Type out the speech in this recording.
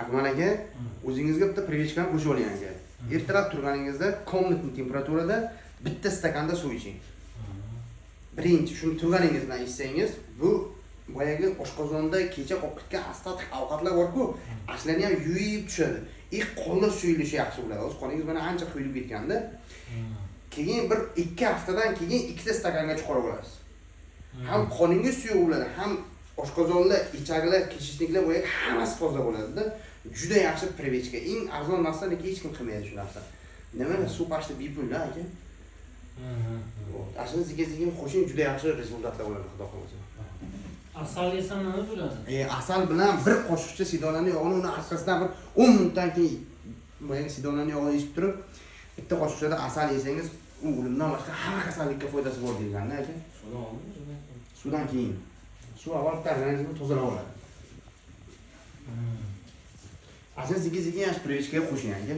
Akmal aka, o'zingizga bitta привычка ni qo'shib oling, aka. Ertalab turganingizda комнатный temperaturada bitta stakanda suv iching. Birinchi shuni turganingiz bilan ichsangiz, bu boyagi oshqozonda kecha qolib ketgan остаток ovqatlar bor-ku, shularni ham yuvib tushadi. И qonlar suyulishi yaxshi bo'ladi. Hozir qoningiz mana ancha quyilib ketganda, keyin bir 2 haftadan keyin ikkita stakanga chiqarib olasiz. Ham qoningiz suyuq bo'ladi, ham oshqozonlar, ichaklar, кишечник lar, boyagi hammasi toza bo'ladida. Juda yaxshi привычка. Eng arzon narsa, lekin hech kim qilmaydi shu narsa. Nimaga suv почти bepul aka. Вот. Ana shuni sekin sekin qo'shing, juda yaxshi результат lar bo'ladi, xudo xohlasa. Asal yesam nima bo'ladi? Asal bilan bir qoshiqcha sidolani yog'ini, uni orqasidan bir 10 minutdan keyin boyagi sidolani yog'ini ichib turib, bitta qoshiqchada asal yesangiz, u o'limdan boshqa hamma kasallikka foydasi bor deyilganda, aka. Suvdan oldinmi, suvdan keyin? Suvdan keyin. Suv avval bitta organizmni tozalab oladi. Asal sekin sekin yaxshi привычка ga qo'shing, aka.